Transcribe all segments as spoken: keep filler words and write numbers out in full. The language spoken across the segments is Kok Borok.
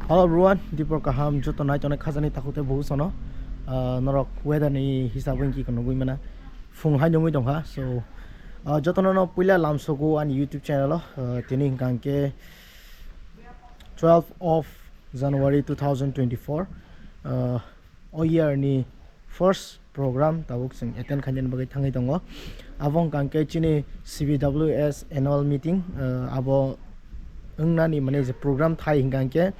Hello everyone, Dipor kaham joto nai tongnai khajani takhuk tei bubu sono. Ah, norok weather ni hisab wngki kono nugui mana phung hai nungui tongkha. So, ah, jotono no puila lamsogo ani YouTube channel o, ah, tini hwnkha hwnkhe twelve of January two thousand twenty-four. Ah, o year ni first program tabuk chwng attend khainani bagwi thangwi tongo. Abo wngkha hwnkhe chini C B W S annual meeting, ah, abo wngnani mane je program thai hwnkha hwnkhe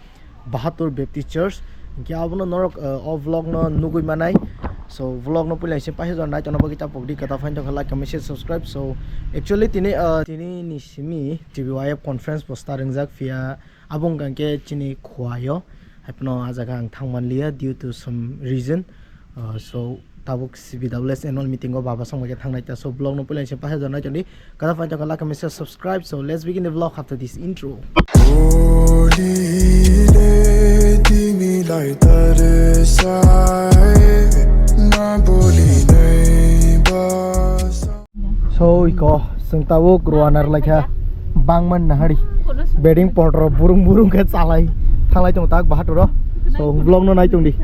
Bahatur Baptist Church. Hwnkhe abono norok, ah, o vlog no nugui manai. So vlog no puila se paisa jon nai tongna bagwi tapok di kata phain tongkha like, comment, share, subscribe. So actually tini, ah, tini ni simi T B Y F conference bo start wngjak phiya. Abo wngkha hwnkhe chini Khowai o, haiphano ah jaga ang thang manliya due to some reason. Uh, so tabuk C B W S annual meeting o baba song bai khe thangnai ta, so vlog no puila se paisa jon nai tongdi. Kada phai tongkha like, comment, share, subscribe. So let's begin the vlog after this intro. So iko chwng tabuk rwna rwlaikha bangma nahari bedding potro burung burung khe chalai thanglai tongo tak Bahatur o. So vlog no nai tongdi.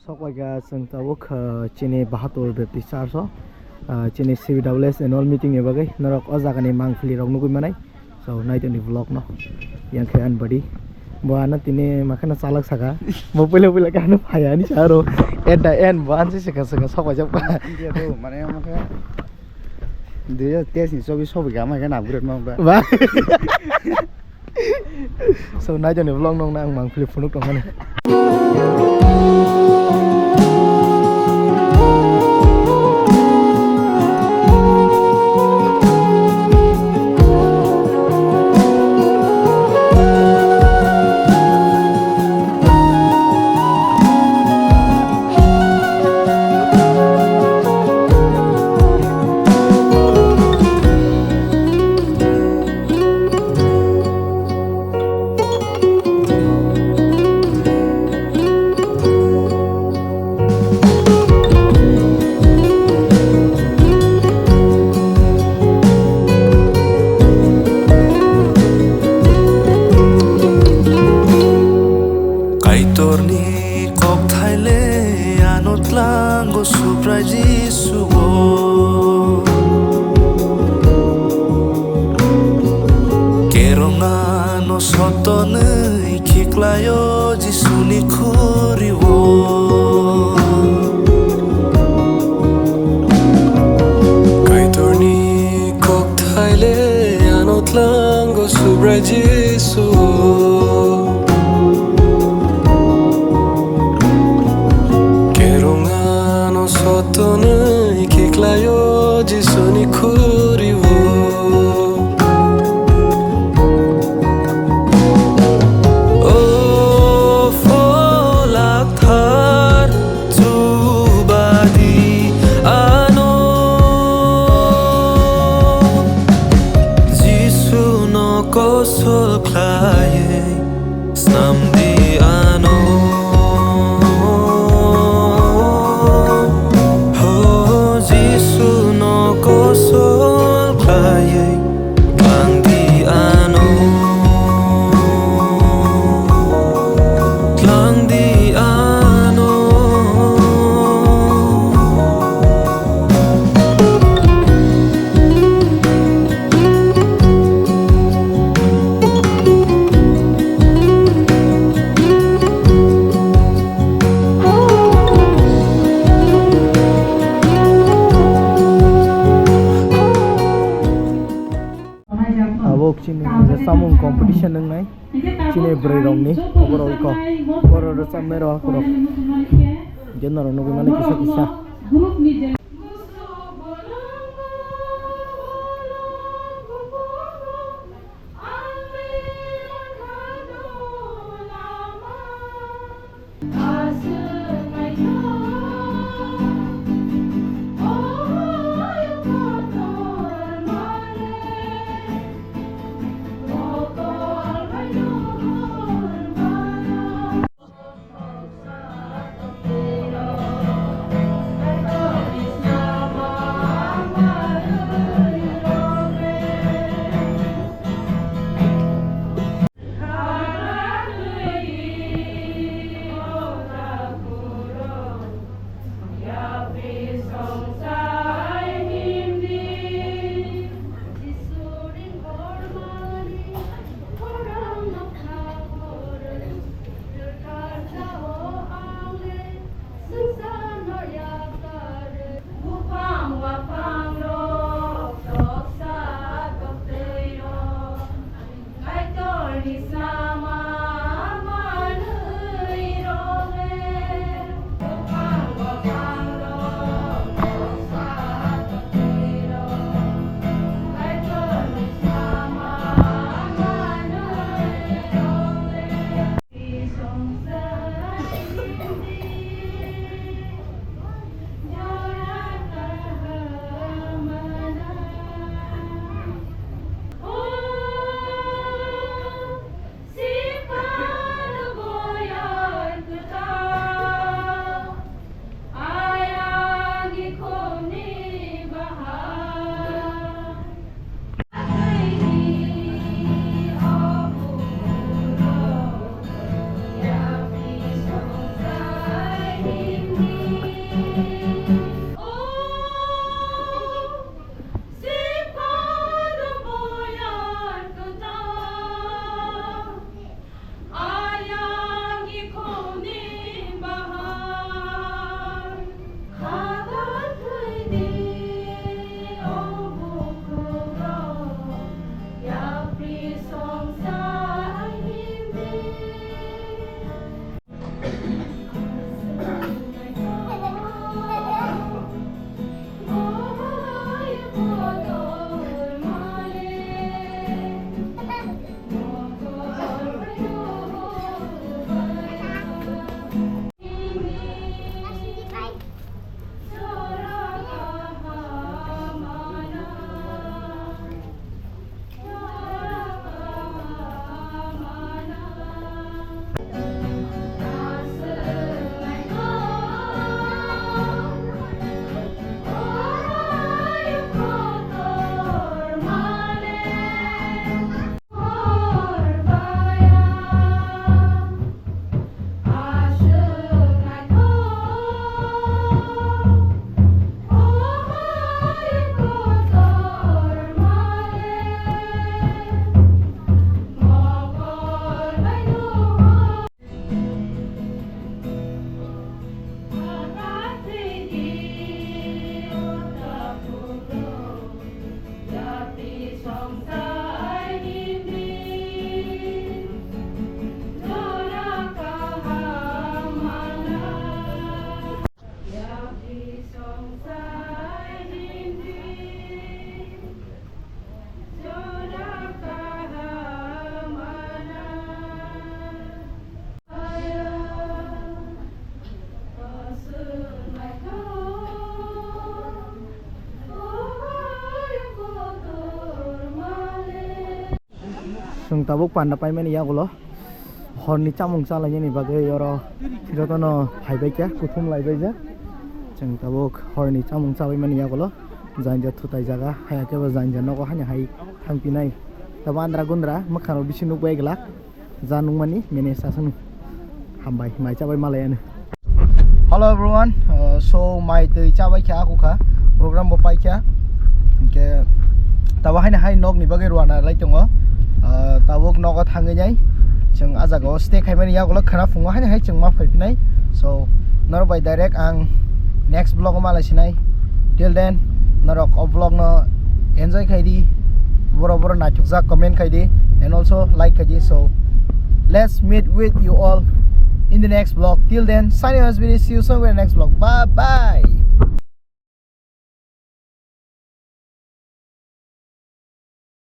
Sok bai kha chwng tabuk, ah, chini Bahatur Baptist Church o, ah, chini C B W S annual meeting ni bagwi norok o jaga ni mangpili rok nugui manai. So nai tongdi vlog no. Yang khe ani body. Bo ano tini makheno chalak saka. Bo puila puila khe ano phai ani sa aro. At the end bo ansi saka saka sok bai jak pa. India to mane omo khe dui hajar teis ni chobi sobi ga mai khe upgrade ma ba. Ba. So nai jani vlog nong na ang mangpili phunuk tong mani. Kaitorni kokthai le ano tlango Subrai Jisuo. Kerong ano sotonwi khiklaio Jisuni khurio. Kaitorni kokthai le ano tlango Subrai Jisuo. Kerong ano sotonwi khiklaio Jisuni khurio. O Phola Kthar, chubadi ano, Jisuno kosol khlaiwi snamdi ano. Ho Jisuno kosol khlaiwi tlangdi ano. Tlangdi ano. Abo chini samung competition wngnai. Chini bwrwi rokni oborok iko. Borok rwchapnai rok rok. Je norok nugwi mano kisa kisa. Chwng tabuk panda paimani yagulo horni chamung chalainani bagwi oro jotono phaibaikha, kuthum laibaijak. Chwng tabuk horni chamung chabaimani yagulo janja thutai jaga, haya khe bo janja nogo haino hai thangpinai. Tabo andra gundra mwkhano bisi nukbai glak. Ja nungmani mene sasano. Hambai, mai chabai malai ano. Hello everyone, uh, so mai twi chabai kha, aku kha, program bo pai kha. Hingke tabo haino hai nok ni bagwi rwana lai tongo. Uh, tabuk nogo thangwi nai. Chwng a jaga o stay khaimani yagulo khwna phungo haino hai chwng ma phai phinai. So norok bai direct ang next vlog o malai sinai. Till then, norok o vlog no enjoy khai di. Boro boro naithokjak comment khai di and also like khai di. So let's meet with you all in the next vlog. Till then, signing off, see you somewhere next vlog. Bye bye.